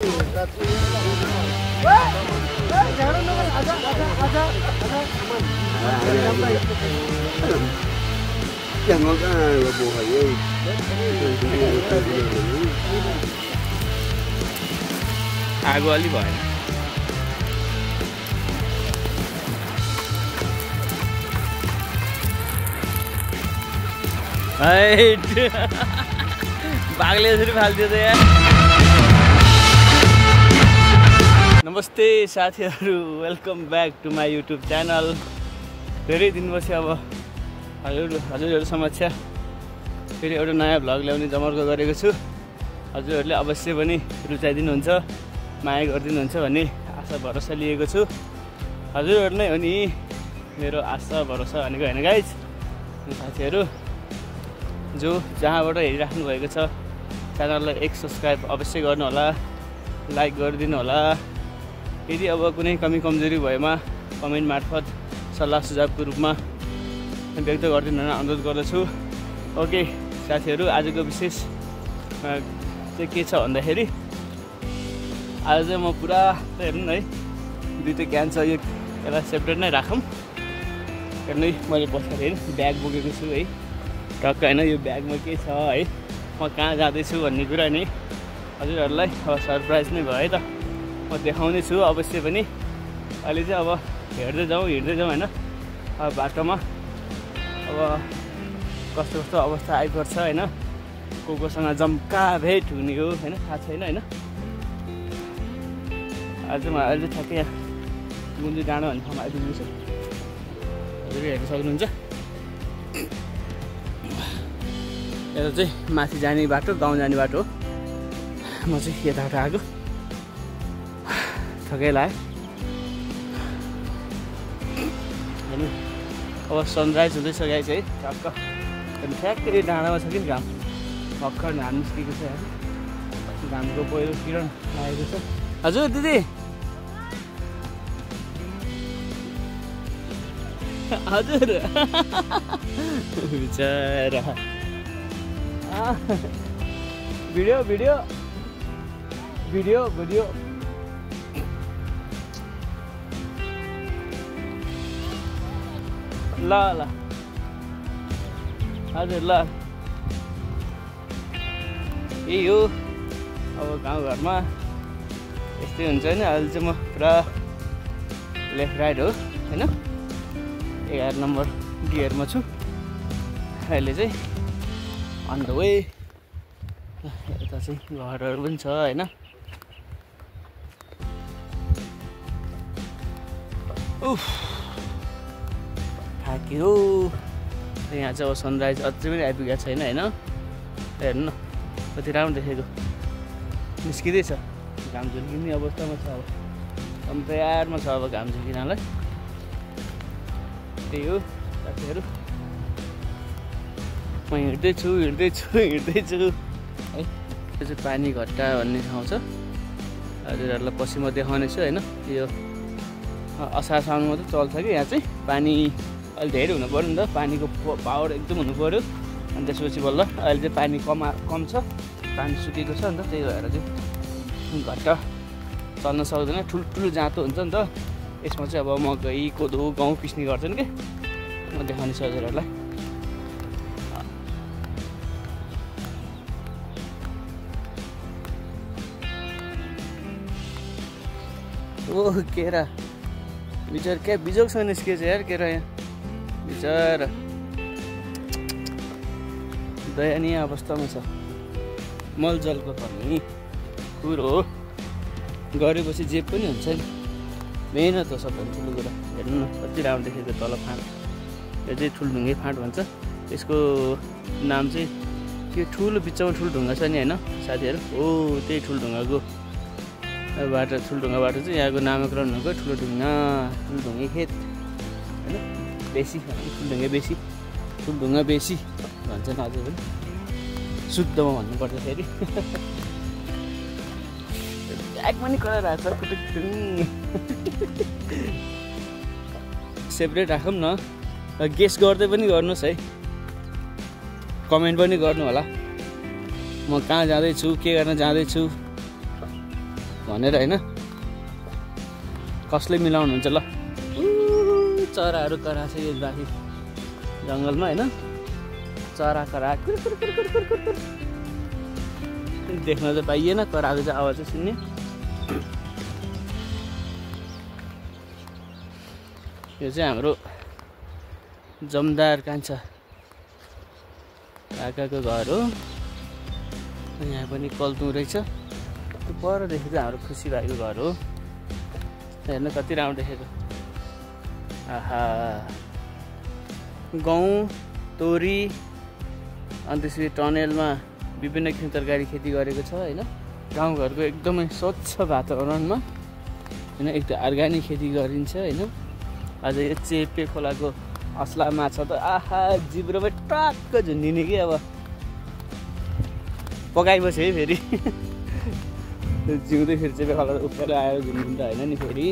Chẳng có cái là bộ hải ơi. आगो अलि भएन बाघले यसरी फाल्दियो त यार नमस्ते साथीहरू welcome back to my YouTube channel धेरै दिनपछि अब हजुरहरू समक्ष फेरि एउटा नयाँ भ्लग ल्याउने जमर्को गरेको छु हजुरहरूले अवश्य पनि रुचाइदिनुहुन्छ माया गरिदिनुहुन्छ भन्ने आशा भरोसा लिएको छु हजुरहरू नै हो नि मेरो आशा भरोसा भनेको होइन गाइज साथीहरू जो जहाँबाट हेरिराख्नु भएको छ च्यानललाई एक सब्सक्राइब अवश्य गर्नु होला लाइक गरिदिनु होला यदि अब कुनै कमी कमजोरी भएमा कमेन्ट मार्फत सल्लाह सुझावको रूपमा व्यक्त गरिदिनु हुन अनुरोध गर्दछु ओके साथीहरू आजको विशेष चाहिँ के छ भन्दाखेरि आज चाहिँ म पुरा हेर्नु न है दुईवटा क्यान छ यो यसलाई सेपरेट नै राखौँ हेर्नु मैले पछाडि हेर्नु ब्याग बोकेको छु है टक्क होइन यो ब्यागमा के छ है म कहाँ जाँदैछु भन्ने कुरा नि हजुरहरूलाई अब सरप्राइज नै भयो है त म देखाउने छु अवश्य पनि अहिले चाहिँ अब हिँड्दै जाउँ होइन अब बाटोमा अब कस्तो कस्तो अवस्था आइपर्छ होइन कोसँग जम्का भेट हुने हो होइन थाहा छैन होइन आज म अहिले ठ्याक्कै यहाँ गुन्जु डाँडा भन्ने ठाउँमा आइपुग्नु छु हजुर हेर्न सक्नुहुन्छ यता चाहिँ माथि जाने बाटो गाउँ जाने बाटो हो म चाहिँ यताबाट आएको थकै लाग्यो हेर्नु अब सनराइज हुँदैछ गाई चाहिँ टक्क ठ्याक्कै डाँडामा छ कि घाम भर्खर घाम निस्केको छ घामको पहिलो किरण आएको छ हजुर दिदी हजुर बिचरा भिडियो भिडियो भिडियो भिडियो ल ल हजुर ल यही हो अब गाउँघरमा यस्तै हुन्छ नि अहिले चाहिँ म पुरा लेफ्ट राइट हो होइन 11 नम्बर गियरमा छु अहिले चाहिँ अन द वे यता चाहिँ घरहरू पनि छ होइन उफ थाक्यो यहाँ चाहिँ अब सनराइज अझै पनि आइपुगेको छैन होइन हेर्नु न कति राम्रो देखेको निस्किँदैछ घाम झुल्किने अवस्थामा छ अब एकदम तयारमा छ अब घाम झुल्किनलाई त्यही हो साथीहरू म हिँड्दैछु है यो चाहिँ पानी घट्टा भन्ने ठाउँ छ हजुरहरूलाई पछि म देखाउने छु होइन यो असार साउन मात्रै चल्छ कि यहाँ चाहिँ पानी अहिले धेरै हुनु पऱ्यो नि त पानीको पावर एकदम हुनु पऱ्यो अनि त्यसपछि बल्ल अहिले चाहिँ पानी कम छ पानी सुकेको छ नि त त्यही भएर चाहिँ घट्टा चल्न सक्दैन ठुल्ठुलो जाँतो हुन्छ नि त यसमा चाहिँ अब मकै कोदो गहुँ पिस्ने गर्छन् कि म देखाउने छु हजुरहरूलाई ओ केरा बिचरा क्या बिजोगसँग निस्किएछ यार केरा यहाँ बिचरा दयनीय अवस्थामा छ मलजलको पर्ने कुरो हो गरेपछि जे पनि हुन्छ नि मेहनत हो सबभन्दा ठुलो कुरा हेर्नु न कति राम्रो देखेको तल फाँट यो चाहिँ ठुलढुङ्गे फाँट भन्छ यसको नाम चाहिँ त्यो ठुलो बिचमा ठुलढुङ्गा छ नि होइन साथीहरू हो त्यही ठुलढुङ्गाको बाटो ठुलढुङ्गा बाटो चाहिँ यहाँको नामाकरण भएको ठुलढुङ्गे खेत होइन बेसी ठुलढुङ्गा बेसी भन्छन् अझै पनि शुद्धमा भन्नुपर्दाखेरि ब्याग पनि कराइरहेको छ कुटुङ सेपरेट राखौँ न गेस गर्दै पनि गर्नुहोस् है कमेन्ट पनि गर्नु होला म कहाँ जाँदैछु के गर्न जाँदैछु भनेर हैन कसले मिलाउनुहुन्छ ल चराहरू कराछ यो बाँकी जङ्गलमा हैन चरा करा देख्न चाहिँ पाइएन कराको चाहिँ आवाज चाहिँ सुन्ने यो चाहिँ हाम्रो जमदार कान्छा काकाको घर हो यहाँ पनि कल्तु रहेछ परदेखि चाहिँ हाम्रो खुसी भाइको घर हो हेर्नु कति राम्रो देखेको आहा गहुँ तोरी अनि त्यसपछि टनेलमा विभिन्न किसिम तरकारी खेती गरेको छ हैन गाउँघरको एकदमै स्वच्छ वातावरणमा हैन एकदम अर्ग्यानिक खेती गरिन्छ हैन अझ यो चेपे खोलाको असला माछा त आहा जिब्रोमा टक्क झुन्डिने कि अब पकाइपछि है फेरि जिउँदै फेरि चेपे खोला उफ्रेर आएर झुन्डिन्छ होइन नि फेरि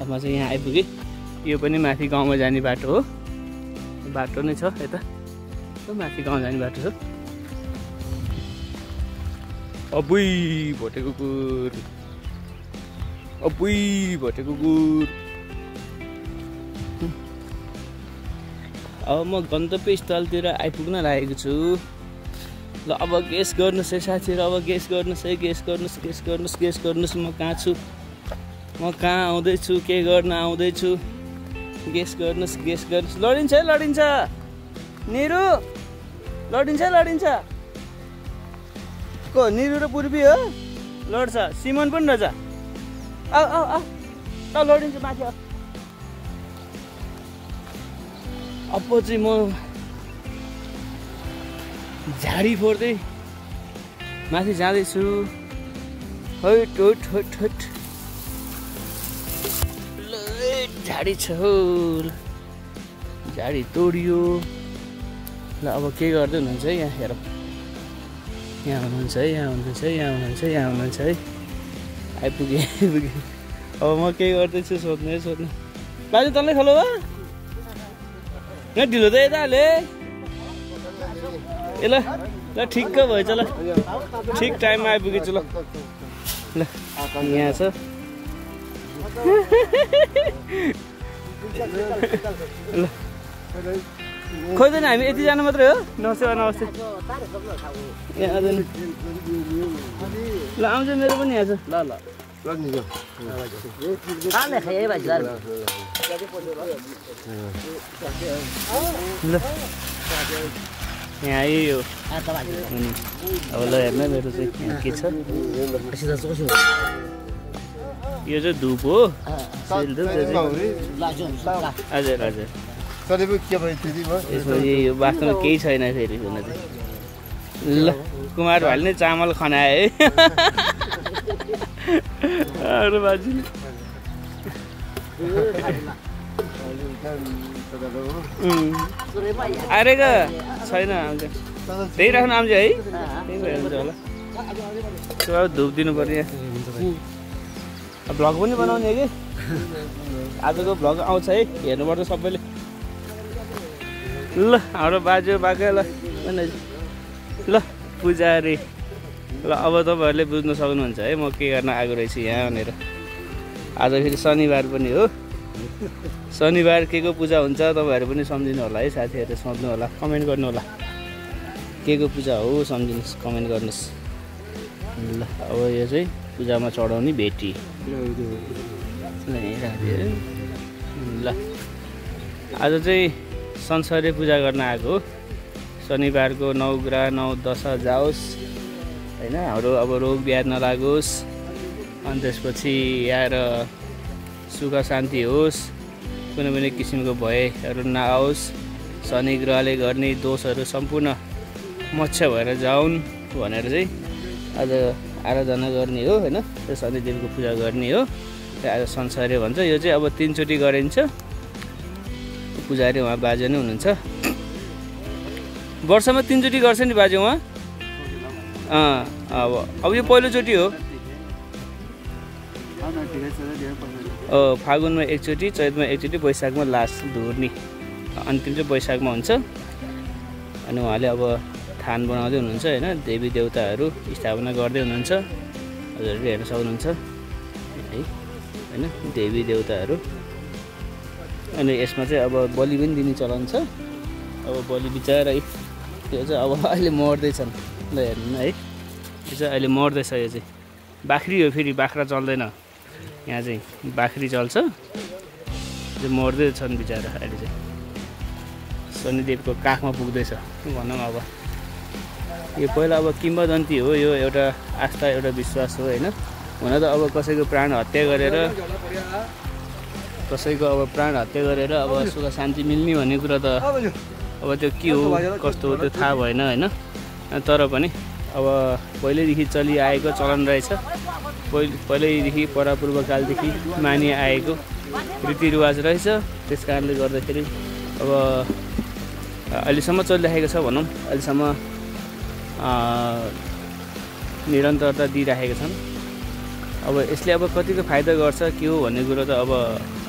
अब म चाहिँ यहाँ आइपुगेँ यो पनि माथि गाउँमा जाने बाटो हो बाटो नै छ यता माथि गाउँ जाने बाटो छ अबुई भोटे कुकुर अबुई भोटे कुकुर अब म गन्तव्य स्थलतिर आइपुग्न लागेको छु ल अब गेस गर्नुहोस् है साथीहरू अब गेस गर्नुहोस् है गेस गर्नुहोस् म कहाँ छु म कहाँ आउँदैछु के गर्न आउँदैछु गेस गर्नुहोस् लडिन्छ है लडिन्छ निरु लडिन्छ को निरु र पूर्वी हो लड्छ सिमन पनि रहेछ आऊ आऊ आऊ त लडिन्छ माथि अब चाहिँ म झाडी फोर्दै माथि जाँदैछु हैट झाडी छ झाडी तोडियो ल अब के गर्दै हुनुहुन्छ है यहाँ हेरौँ यहाँ हुनुहुन्छ है आइपुगेँ अब म के गर्दैछु सोध्नु बाजु तँलाई खोलो वा यहाँ ढिलो त यता हाले ए ल ठिक्क भएछ ल ठिक टाइममा आइपुगेछु ल यहाँ छ ल खोज्दैन हामी यतिजना मात्रै हो नमस्ते यहाँ ल आउँछ मेरो पनि यहाँ छ ल यहाँ आयो अब ल हेर्न मेरो चाहिँ यहाँ के छ यो चाहिँ धुप हो हजुर यसमा यो बाँच्न केही छैन फेरि हुन चाहिँ ल कुमार भाइले नै चामल खनाए है अरू बाजु आएका छैन आउँछ त्यही राख्नु आउँछ है त्यही भइहाल्छ होला अब धुप दिनु पर्यो भ्लग पनि बनाउने कि आजको भ्लग आउँछ है हेर्नुपर्छ सबैले ल हाम्रो बाजे बाका ल पुजारी ल अब तपाईँहरूले बुझ्नु सक्नुहुन्छ है म के गर्न आएको रहेछु यहाँ भनेर आज फेरि शनिबार पनि हो शनिबार के को पूजा हुन्छ तपाईँहरू पनि सम्झिनु होला है साथीहरूले सोध्नु होला कमेन्ट गर्नु होला के को पूजा हो सम्झिनुहोस् कमेन्ट गर्नुहोस् ल अब यो चाहिँ पूजामा चढाउने भेटी ल आज चाहिँ संसारै पूजा गर्न आएको हो शनिबारको 9 ग्रह 9 दशा जाओस् हैन हाम्रो अब रोग व्याध नलागोस् अनि त्यसपछि आएर सुख शान्ति होस् कुनै पनि किसिमको भयहरू नआओस् शनि ग्रहले गर्ने दोषहरू सम्पूर्ण मोक्ष भएर जाउन् भनेर चाहिँ आज आराधना गर्ने हो हैन त्यो शनिदेवको पूजा गर्ने हो आज संसारै भन्छ यो चाहिँ अब 3 चोटि गरिन्छ पुजारी उहाँ बाजे नै हुनुहुन्छ वर्षमा 3 चोटि गर्छ नि बाजे उहाँ अब यो पहिलोचोटि हो फागुनमा एकचोटि चैतमा एकचोटि वैशाखमा लास्ट धुर्नी अन्तिम चाहिँ वैशाखमा हुन्छ अनि उहाँले अब थान बनाउँदै हुनुहुन्छ हैन, देवी देवताहरू स्थापना गर्दै हुनुहुन्छ। हजुरहरूले हेर्न सक्नुहुन्छ है हैन, देवी देवताहरू। अनि यसमा चाहिँ अब बलि पनि दिने चलन छ। अब बलि बिचारै यो चाहिँ अब अहिले मर्दैछन् ल, हेर्नु न है, यो चाहिँ अहिले मर्दैछ। यो चाहिँ बाख्री हो, फेरि बाख्रा चल्दैन यहाँ चाहिँ, बाख्री चल्छ, जो मर्दैछन् बिचारा। अहिले चाहिँ शनिदेवको काखमा पुग्दैछ भनौँ। अब यो पहिला अब किम्बदन्ती हो, यो एउटा आस्था, एउटा विश्वास हो हैन। हुन त अब कसैको प्राण हत्या गरेर अब सुख शान्ति मिल्ने भन्ने कुरा त अब त्यो के हो कस्तो हो त्यो थाहा भएन हैन। तर पनि अब पहिल्यैदेखि चलिआएको चलन रहेछ, पहिल्यैदेखि परापूर्वकालदेखि मानिआएको रीतिरिवाज रहेछ। त्यस कारणले गर्दाखेरि अब अहिलेसम्म चलिरहेको छ भनौँ, अहिलेसम्म निरन्तरता दिइराखेका छन्। अब यसले अब कतिको फाइदा गर्छ के हो भन्ने कुरो त अब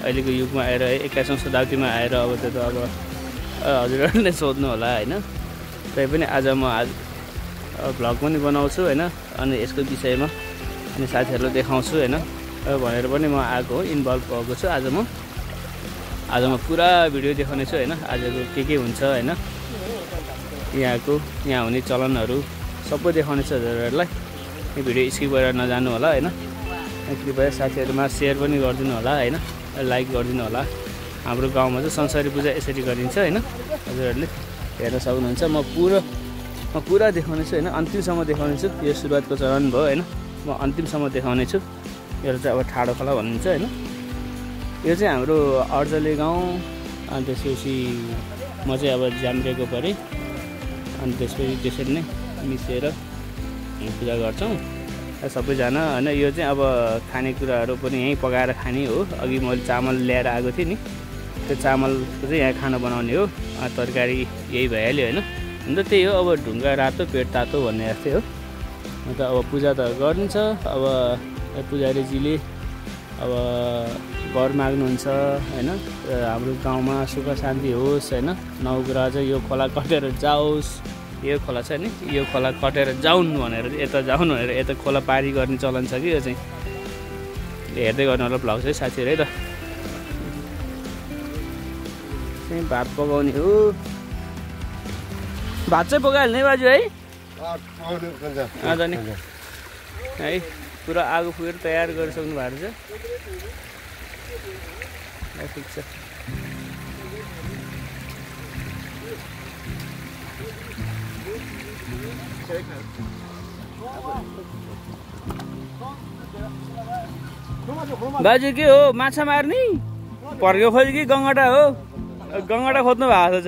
अहिलेको युगमा आएर 21औं शताब्दीमा आएर अब त्यो त अब हजुरहरूले सोध्नु होला हैन। तैपनि आज म भ्लग पनि बनाउँछु हैन, अनि यसको विषयमा अनि साथीहरूलाई देखाउँछु हैन भनेर पनि म आएको हो, इन्भल्भ भएको छु। आज म पुरा भिडियो देखाउने छु हैन, आजको के हुन्छ हैन, यहाँ हुने चलनहरू सबै देखाउने छु हजुरहरूलाई। यो भिडियो स्किप गरेर नजानु होला हैन। कृपया साथीहरूमा सेयर पनि गरिदिनु होला हैन, लाइक गरिदिनु होला। हाम्रो गाउँमा चाहिँ संसारी पूजा यसरी गरिन्छ हैन, हजुरहरूले हेर्न सक्नुहुन्छ। म पुरा देखाउने छु हैन, अन्तिमसम्म देखाउने छु। यो सुरुवातको चरण भयो हैन, म अन्तिमसम्म देखाउने छु। यो चाहिँ अब ठाडो खोला भनिन्छ हैन। यो चाहिँ हाम्रो अर्जले गाउँ। अनि त्यसपछि म चाहिँ अब जाम्रेको परेँ, अनि त्यसपछि त्यसरी नै मिसेर पूजा गर्छौँ सबैजना हैन। यो चाहिँ अब खानेकुराहरू पनि यहीँ पकाएर खाने हो। अघि मैले चामल ल्याएर आएको थिएँ नि, त्यो चामलको चाहिँ यहाँ खाना बनाउने हो। तरकारी यही भइहाल्यो हैन। अन्त त्यही हो, अब ढुङ्गा रातो पेट तातो भन्ने जस्तै हो। अन्त अब पूजा त गरिन्छ। अब पुजारीजीले अब वर माग्नुहुन्छ हैन, हाम्रो गाउँमा सुख शान्ति होस् हैन, नवग्रह चाहिँ यो खोला कटेर जाओस्। यो खोला छ नि, यो खोला कटेर जाउन् भनेर, यता जाउन् भनेर यता खोला पारी गर्ने चलन छ कि यो चाहिँ। हेर्दै गर्नु होला भ्लग चाहिँ साथीहरू है त। चाहिँ भात पकाउने हो। भात चाहिँ पकाइहाल्ने बाजु है, आज नि है पुरा आगो फुकेर तयार गरिसक्नु भएको छ। ठिक छ। बाजे के हो, माछा मार्ने पर्को खोजी कि गङ्गटा हो? गङ्गटा खोज्नु भएको छ।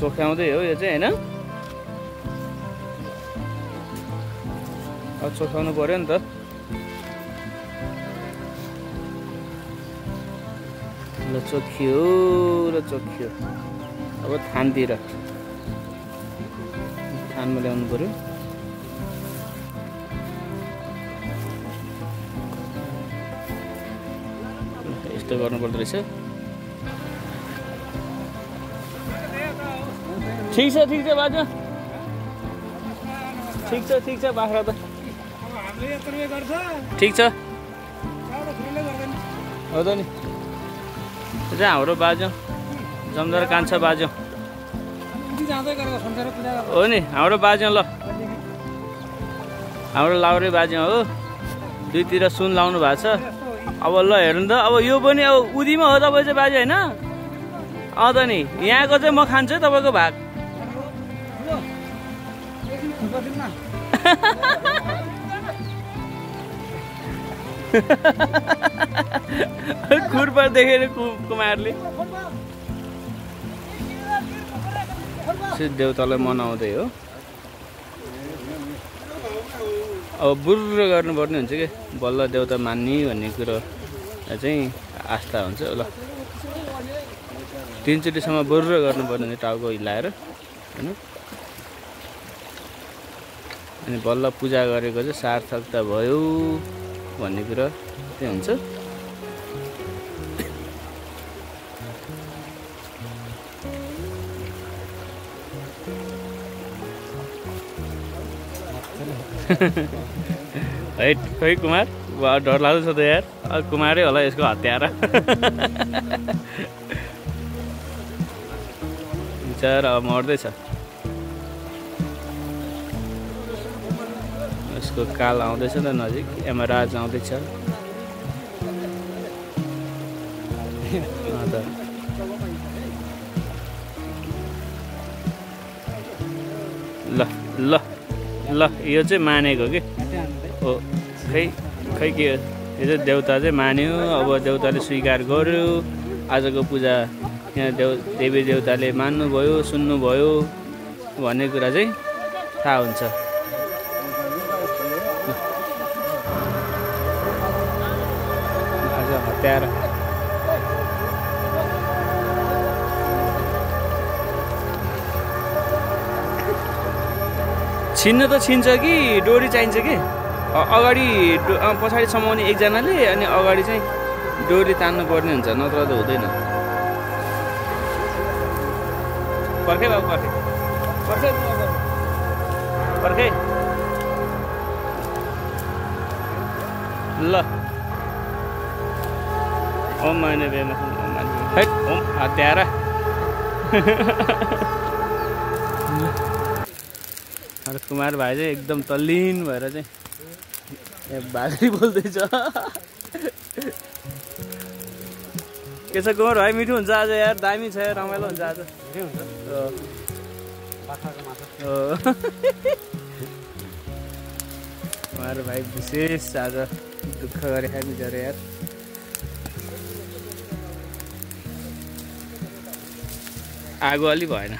सोख्याउँदै हो यो चाहिँ हैन। अब सोखाउनु पर्यो नि त। चोखियो र चोखियो। अब थानतिर थानमा ल्याउनु पर्यो। यस्तो गर्नुपर्दो रहेछ। ठिक छ बाजु, ठिक छ बाख्रा त ठिक छ हो त नि। त्यो चाहिँ हाम्रो बाजु जमदार कान्छा बाजु हो नि, हाम्रो बाजु। ल हाम्रो लाउरे बाजु हो, दुईतिर सुन लाउनु भएको छ। अब ल हेर्नु त, अब यो पनि अब उदीमा हो तपाईँ चाहिँ बाजे होइन? त नि यहाँको चाहिँ म खान्छु तपाईँको भाग। खुर्पा देखेर कुमारले देउतालाई मनाउँदै हो। अब बुर्र गर्नुपर्ने हुन्छ कि बल्ल देउता मान्ने भन्ने कुरो चाहिँ आस्था हुन्छ। ल 3 चोटिसम्म बुर्र गर्नुपर्ने हुन्छ टाउको हिलाएर होइन। अनि बल्ल पूजा गरेको चाहिँ सार्थकता भयो भन्ने कुरा चाहिँ हुन्छ। है खै कुमार डर लाग्दैछ त यार, कुमारै होला यसको हत्यारा। बिचारा अब मर्दैछ। यसको काल आउँदैछ त नजिक, यमराज आउँदैछ। ल ल ल यो चाहिँ मानेको कि हो। खै के यो चाहिँ देउता चाहिँ मान्यो। अब देउताले स्वीकार गर्यो। आजको पूजा यहाँ देवी देउताले मान्नुभयो, सुन्नुभयो भन्ने कुरा चाहिँ थाहा हुन्छ। हत्यारा छिन्नु त छिन्छ कि डोरी चाहिन्छ कि अगाडि पछाडि समाउने एकजनाले, अनि अगाडि चाहिँ डोरी तान्नु पर्ने हुन्छ, नत्र त हुँदैन। पर्खे बाबु पर्खे पर्खे पर्खे ल ओम माने बेमा है ओम हत्यारा। कुमार भाइ चाहिँ एकदम तल्लीन भएर चाहिँ बाघरी बोल्दैछ। के छ कुमार भाइ, मिठो हुन्छ आज यार, दामी छ यार, रमाइलो हुन्छ आज। कुमार भाइ विशेष आज दुःख गरे बिचारे यार। आगो अलि भएन।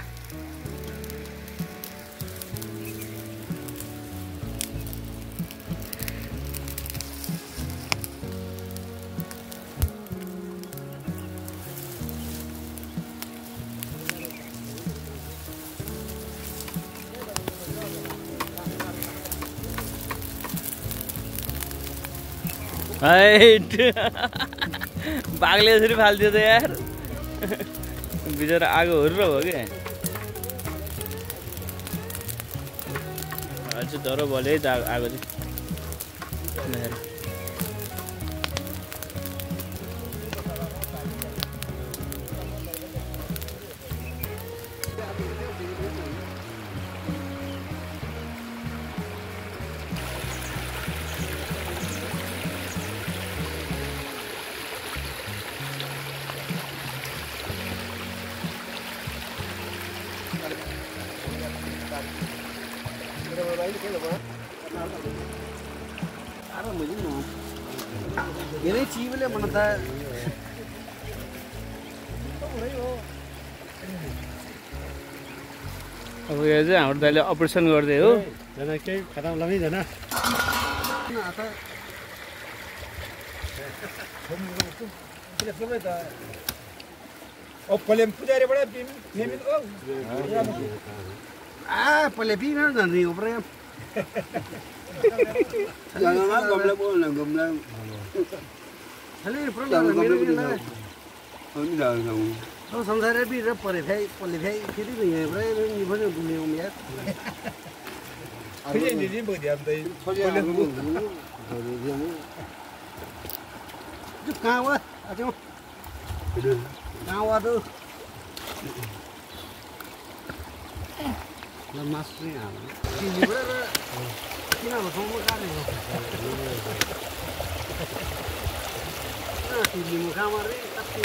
बाघले यसरी फालिदियो त यार, बिचरा आगो हुर्र हो कि। अझ डह्रो बल्यो है आगो चाहिँ। Ini cibele mana ta? अब यो चाहिँ हाम्रो दाइले अपरेसन गर्दै हो। जना के खराब लाग्यो जना। ओ पलेम पुजारीबाट फेमिन ओ पहिले बिना जाने ऊपर गमला खाली प्रॉब्लम मेरे ना तो संसार भी रब परे पल्ले फेरि नि भरे नि भन्नु बुझ्ने हो यार फेरि नि बोदी अब त पलेम जो कहाँ हुआ आजो कहाँ हुआ तो ल मास नहीं आ रहा बड़ा किना भसौँ काने हो तिमी मुखा मारे कति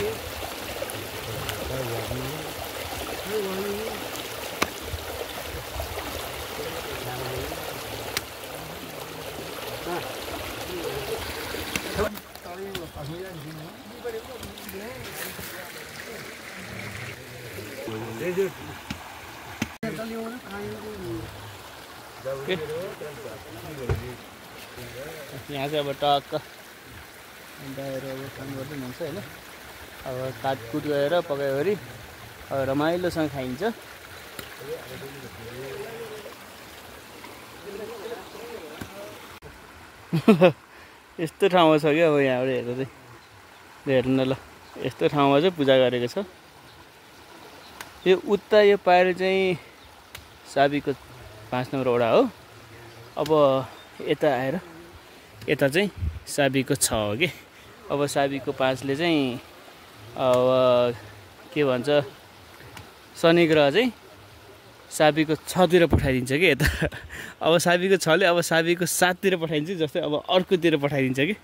यहाँ चाहिँ अब टक्क बाहिर अब काम गर्दै हुन्छ होइन अब काटकुट गरेर पकाइवरी अब रमाइलोसँग खाइन्छ यस्तो ठाउँमा छ कि अब यहाँबाट हेर्दा चाहिँ हेर्नु न ल यस्तो ठाउँमा चाहिँ पूजा गरेको छ यो उता यो पाएर चाहिँ साबीको 5 नम्बर वडा हो अब यता आएर यता चाहिँ साबीको 6 हो कि अब साबीको 5 ले चाहिँ अब के भन्छ शनि ग्रह चाहिँ साबीको 6 तिर पठाइदिन्छ कि यता अब साबीको 6 ले अब साबीको 7 तिर पठाइदिन्छ जस्तै अब अर्कोतिर पठाइदिन्छ कि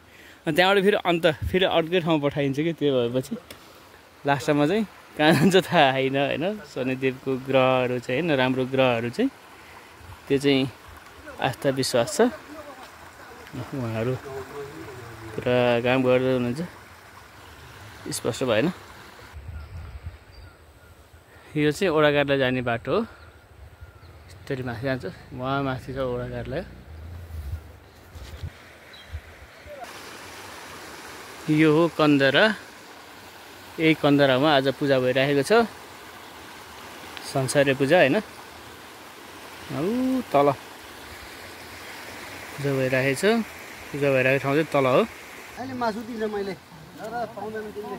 अनि त्यहाँबाट फेरि अन्त फेरि अर्कै ठाउँमा पठाइदिन्छ कि त्यो भएपछि लास्टमा चाहिँ कहाँ जान्छ थाहा छैन होइन शनिदेवको ग्रहहरू चाहिँ होइन राम्रो ग्रहहरू चाहिँ त्यो चाहिँ आस्था विश्वास छ उहाँहरू पुरा काम गर्दै हुनुहुन्छ स्पष्ट भएन यो चाहिँ ओडागाडलाई जाने बाटो हो यस्तरी माथि जान्छ वहाँ माथि छ ओडागाडलाई यो हो कन्दरा यही कन्दरामा आज पूजा भइरहेको छ संसारे पूजा होइन तल पूजा भइरहेको छ पूजा भइरहेको ठाउँ चाहिँ तल हो अहिले मासु दिन्छ मैले तर पाउँदैन तिमीले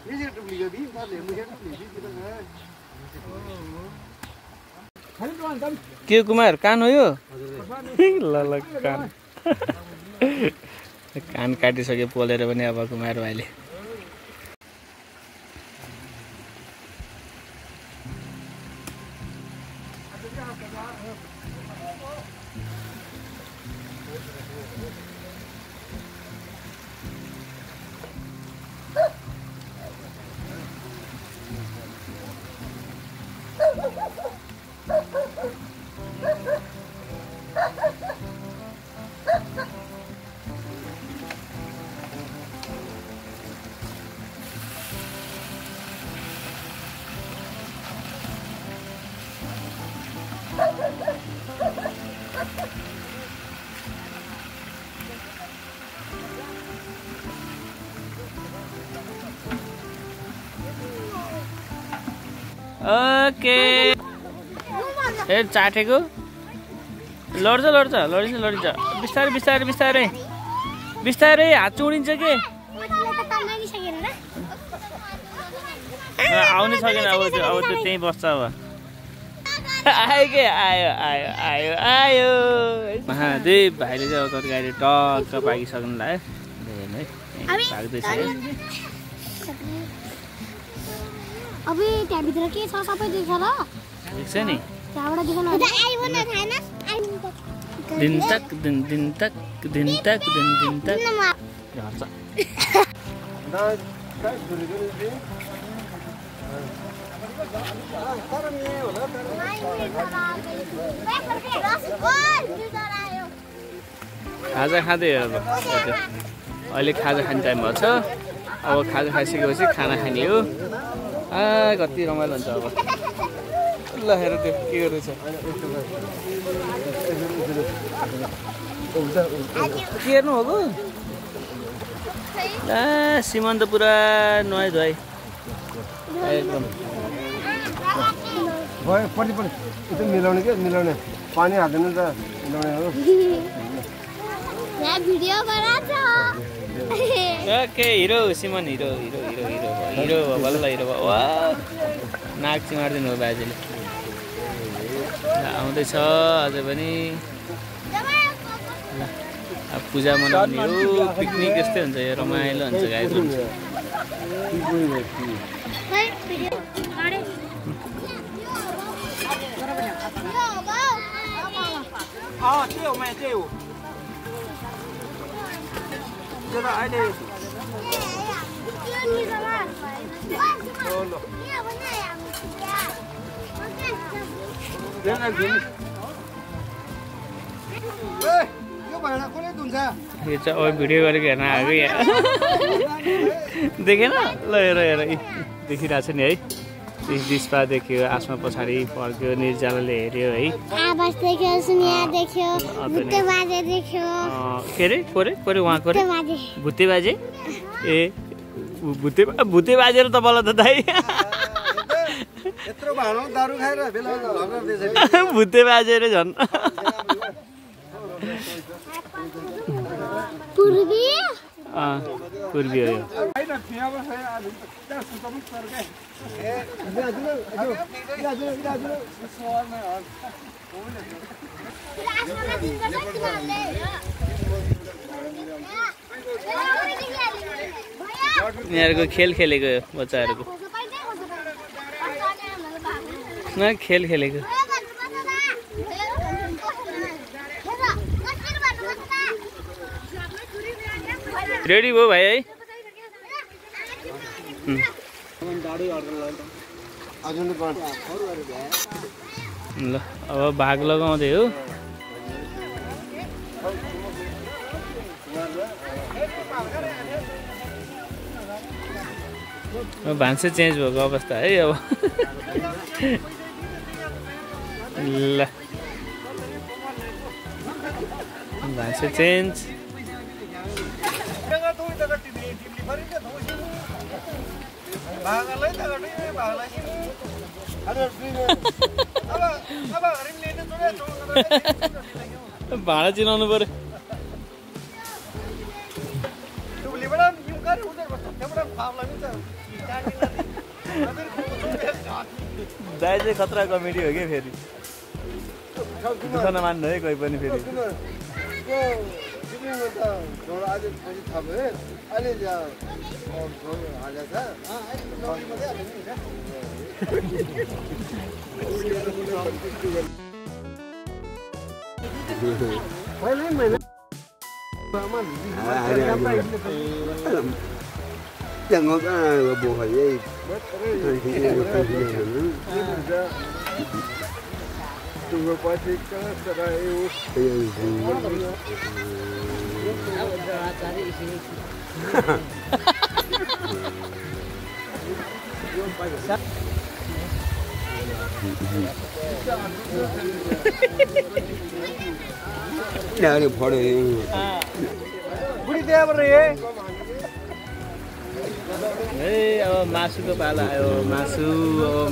यसरी टुप्लियो दि मले मुखे टुप्लियो के कुमार कान हो यो ल ल कान कान काटिसक्यो पोलेर पनि अब कुमार भाइले ओके ए चाटेको लड्छ लडिन्छ बिस्तारै बिस्तारै बिस्तारै बिस्तारै हात चुडिन्छ के आउनै सकेन अब त्यो त्यहीँ बस्छ अब आयो के आयो आयो आयो आयो महादेव भाइले चाहिँ अब तरकारी टक्क पाकिसक्नु लाग्यो पाक्दैछ अबे त्यहाँभित्र के छ सबै देख्छ ल देख्छ नि त्यहाँबाट देख्न आइबन छैन दिन तक दिन तक झर्छ खाजा खाँदै अब अहिले खाजा खाने टाइम भएको छ अब खाजा खाइसकेपछि खाना खाने हो कति रमाइलो हुन्छ अब ल हेर त्यो के गर्दैछ के हेर्नु हो सिमन त पुरा नोइज भाइ एकदम भयो पट्टि यस्तो मिलाउने के मिलाउने पानी हाल्दैन त मिलाउने हो यहाँ भिडियो बनाछ ओके हिरो सिमन hero hero hero hero hero बल्ल हिरो वा नाक चिमार्दिनु हो बाजेले आउँदैछ अझै पनि पूजा मनाउने हो पिकनिक यस्तै हुन्छ यो रमाइलो हुन्छ गाइस यो चाहिँ अब भिडियो गरेको हेर्न आएको यहाँ देखेन ल हेर हेर देखिरहेको छ नि है दिशपा देख्यो आसमा पछाडि फर्क्यो निर्जलाले हेऱ्यो है आवाज देख्यो सुनिया देख्यो भुते बाजे देख्यो के अरे कोरे उहाँको रे भुते बाजे ए भुते बाजे र तपाईँलाई त दाइ यत्रो भाँडो दारू खाएर बेला झगड्दैछ भुते बाजे रे झन् पूर्वी पूर्वी हो यो यिनीहरूको खेल खेलेको बच्चाहरूको न खेल खेलेको रेडी भयो भाइ है ल अब भाग लगाउँदै हो भान्से चेन्ज भएको अवस्था है अब ल भान्से चेन्ज भाडा चिनाउनु पर्यो दाइ चाहिँ खतरा कमेडी हो क्या फेरि दुःख नमान्नु है कोही पनि फेरि chẳng có cái bộ phải gì tôi có thích cái này Đây là phở này. Budi dia apa ya? अब मासुको पाला आयो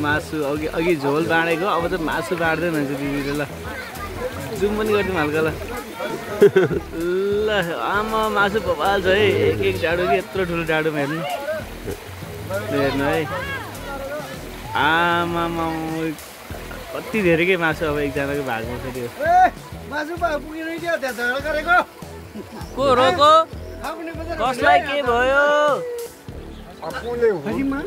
मासु अघि झोल बाँडेको अब त मासु बाँड्दैन हुन्छ दिदीले ल जुम पनि गरिदिउँ हल्का ल ल आमा मासु बबाल छ है एक डाडु कि यत्रो ठुलो डाडुमा हेर्नु है आमा कति धेरै के मासु अब एकजनाको भागमा फेरि मासु पुगेन क्या त्यहाँ झगडा गरेको को रोको कसलाई के भयो Apule Hajima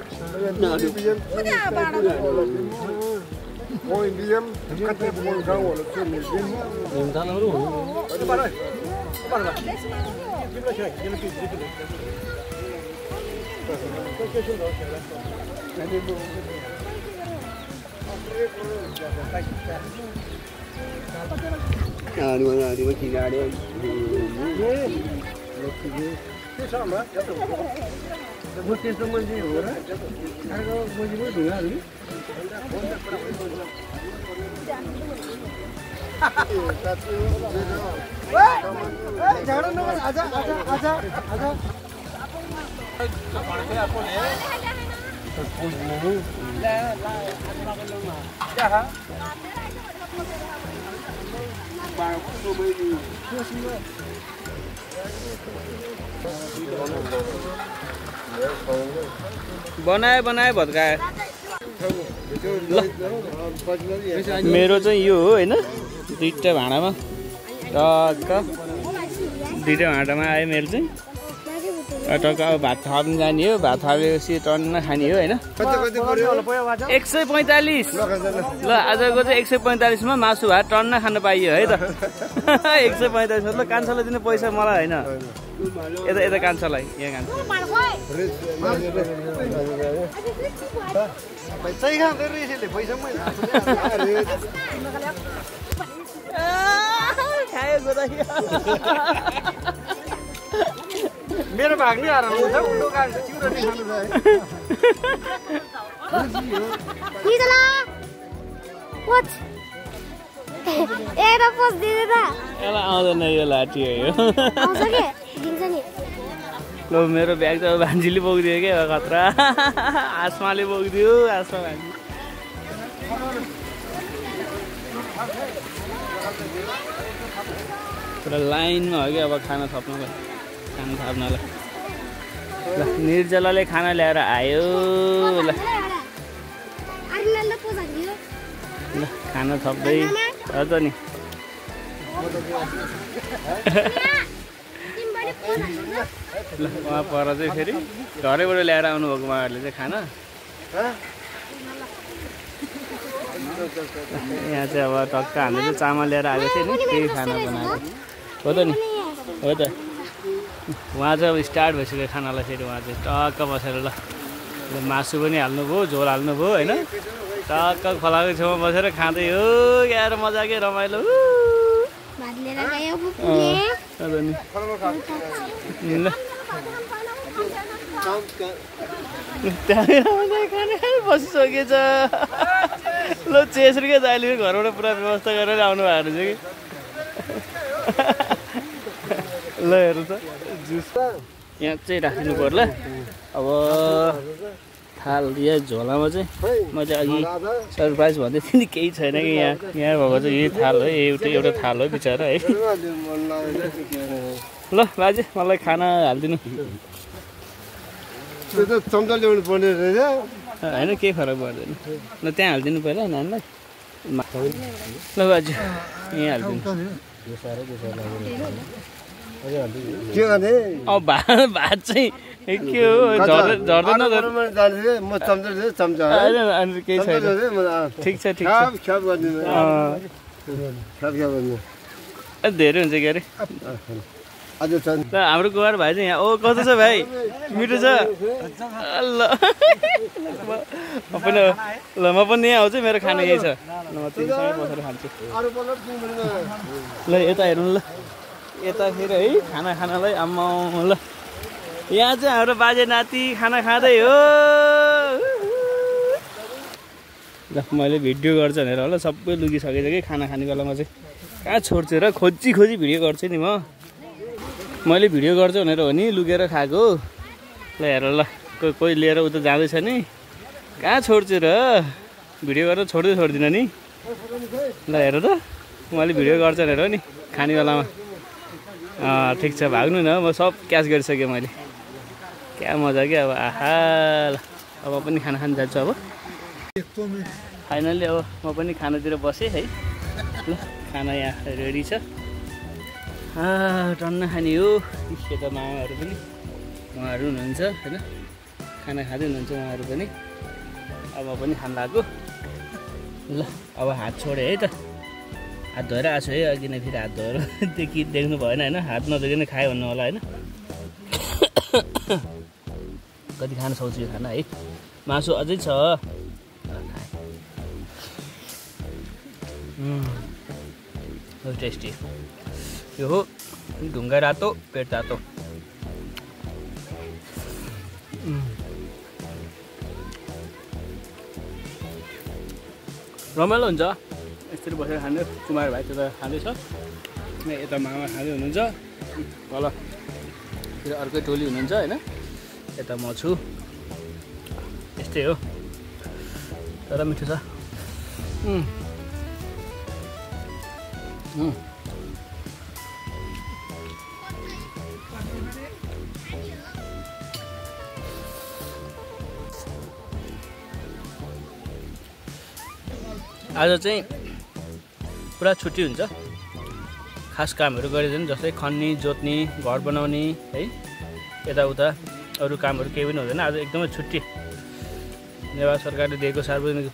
Oi diam kate bol gawo lo chumi din dan ru para para gimana sih gimana sih di mana kita ada sama Mesti teman dia orang, kalau mesti boleh dengar ni. Wah, jangan nama, aja. बनाए भत्काए मेरो चाहिँ यो हो हैन दुईटा भाँडामा टक्क दुईटा भाँडामा आयो मेरो चाहिँ टक्क अब भात थप्न जाने हो भात थपेपछि टन्न खाने हो हैन 145 ल आजको चाहिँ 145 मा मासु भात टन्न खान पाइयो है त 145 मतलब कान्छालाई दिने पैसा मलाई हैन यता कान्छालाई यहाँ कान्छ मेरो भाग नि हराउनु छ उल्टो काम चिउरो नि खानु निदला वाच एउटा पोस्ट दिनु त एला आउँदैन यो लाठी हो यो आउँछ के दिन्छ नि ल मेरो ब्याग त भान्जीले बोकिदियो के खतरा आसमाले बोकिदियो आसमा भान्जी पुरा लाइनमा हो कि अब खाना थप्नलाई ल निर्जलाले खाना ल्याएर आयो ल खाना थप्दै त नि ल उहाँ पर चाहिँ फेरि घरैबाट ल्याएर आउनुभएको उहाँहरूले चाहिँ खाना यहाँ चाहिँ अब टक्क हामीले चाहिँ चामल ल्याएर आएको थियो नि त्यही खाना बनाएको हो त नि हो त उहाँ चाहिँ अब स्टार्ट भइसक्यो खानालाई फेरि उहाँ चाहिँ टक्क बसेर ल मासु पनि हाल्नुभयो झोल हाल्नुभयो होइन टक्क खोलाको छेउमा बसेर खाँदै हो यार मजाकै रमाइलो बसिसकेछ ल चेसरीकै दाइले घरबाट पुरा व्यवस्था गरेर आउनु भएको रहेछ कि ल हेर्नु त जुस यहाँ चाहिँ राखिदिनु पर्ला अब थाल यहाँ झोलामा चाहिँ मैले अघि सरप्राइज भन्दै थिएँ नि केही छैन कि यहाँ भएको चाहिँ यही थाल हो एउटा थाल हो बिचरा है ल बाजे मलाई खाना हालिदिनु चम्चा ल्याउनु पर्ने रहेछ होइन केही फरक पर्दैन ल त्यहाँ हालिदिनु पहिला नानीलाई ल बाजे यहीँ हालिदिनु अब भात चाहिँ के हो झर्दैन केही छैन ठिक छ धेरै हुन्छ के अरे हाम्रो कुमार भाइ चाहिँ यहाँ ओ कस्तो छ भाइ मिठो छ ल म पनि यहाँ आउँछु मेरो खाना यही छ ल म तिमीसँगै बसेर खान्छु ल यता हेर्नु ल यता फेरि है खानालाई आम्मा ल यहाँ चाहिँ हाम्रो बाजे नाति खाना खाँदै हो ल मैले भिडियो गर्छु भनेर होला सबै लुगिसकेछ कि खाना खाने बेलामा चाहिँ कहाँ छोड्छु र खोजी भिडियो गर्छु नि मैले भिडियो गर्छु भनेर हो नि लुकेर खाएको ल हेर ल कोही लिएर उता जाँदैछ नि कहाँ छोड्छु र भिडियो गरेर छोड्दिनँ नि ल हेर त मैले भिडियो गर्छु भनेर हो नि खाने बेलामा ठिक छ भाग्नु न म सब क्याच गरिसकेँ मैले क्या मजा क्या अब आहा ल अब पनि खाना खान जान्छु अब फाइनल्ली अब म पनि खानातिर बसेँ है ल खाना यहाँ रेडी छ टन्न खाने हो यता मामाहरू पनि उहाँहरू हुनुहुन्छ होइन खाना खाँदै हुनुहुन्छ उहाँहरू पनि अब म पनि खान लाग्यो ल अब हात छोडेँ है त हात धोएर आएको छु है अघि नै फेरि हात धोएर देख्नु भएन होइन हात नधोइकन खायो भन्नु होला होइन कति खान सक्छु यो खाना है मासु अझै छ टेस्टी यो हो ढुङ्गा रातो पेट तातो रमाइलो हुन्छ यसरी बसेर खाने कुमार भाइ त्यता खाँदैछ यता मामा खाँदै हुनुहुन्छ तल फेरि अर्कै टोली हुनुहुन्छ होइन यता म छु यस्तै हो तर मिठो छ आज चाहिँ पुरा छुट्टी हुन्छ खास कामहरू गरिँदैन जस्तै खन्ने जोत्ने घर बनाउने है यताउता अरू कामहरू केही पनि हुँदैन आज एकदमै छुट्टी नेपाल सरकारले दिएको सार्वजनिक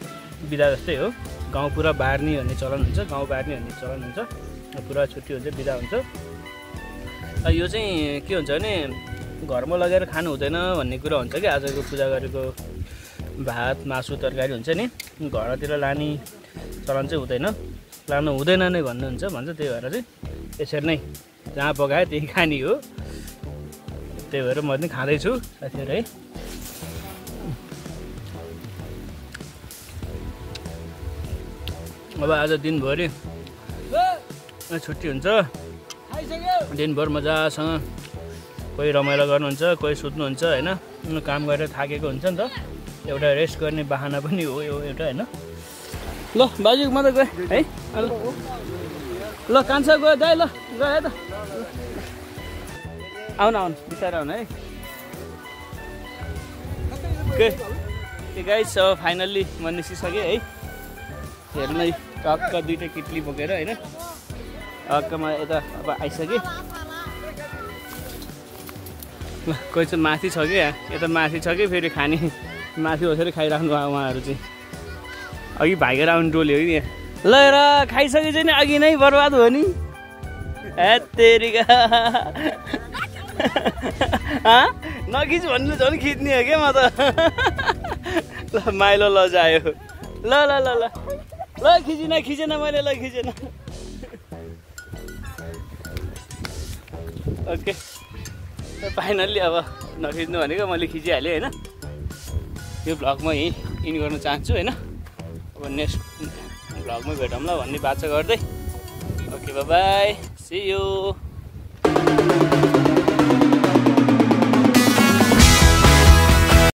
बिदा जस्तै हो गाउँ पुरा बार्ने भन्ने चलन हुन्छ गाउँ बार्ने भन्ने चलन हुन्छ पुरा छुट्टी हुन्छ बिदा हुन्छ यो चाहिँ के हुन्छ भने घरमा लगेर खानु हुँदैन भन्ने कुरा हुन्छ कि आजको पूजा गरेको भात मासु तरकारी हुन्छ नि घरतिर लाने चलन चाहिँ हुँदैन लानु हुँदैन नै भन्नुहुन्छ भन्छ त्यही भएर चाहिँ यसरी नै जहाँ पकायो त्यही खाने हो त्यही भएर म पनि खाँदैछु साथीहरू है अब आज दिनभरि छुट्टी हुन्छ दिनभर मजासँग कोही रमाइलो गर्नुहुन्छ कोही सुत्नुहुन्छ होइन काम गरेर थाकेको हुन्छ नि त एउटा रेस्ट गर्ने बहाना पनि हो यो एउटा होइन ल बाजु म त गएँ है ल कान्छा गयो दाइ ल गयो त आउनु आउनु बिस्तारै आउनु है ओके गाइस फाइनल्ली म निस्किसकेँ है हेर्नु नै टक्क दुईवटा किटली बोकेर होइन टक्कमा यता अब आइसकेँ ल कोही चाहिँ माथि छ कि यता माथि छ कि फेरि खाने माथि बसेर खाइराख्नु भयो उहाँहरू चाहिँ अघि भागेर आउनु डोल्यो कि यहाँ ल र खाइसकेपछि नि अघि नै बर्बाद हो नि हेत्तेरिका नखिच भन्नु झन् खिच्ने हो क्या म त ल माइलो लजायो ल ल ल ल ल खिचेन मैले ल खिचेन ओके फाइनल्ली अब नखिच्नु भनेको मैले खिचिहालेँ होइन यो भ्लगमा यहीँ इन गर्न चाहन्छु होइन अब नेक्स्ट भ्लगमै भेटौँ ल भन्ने बाचा गर्दै ओके बाई सी यू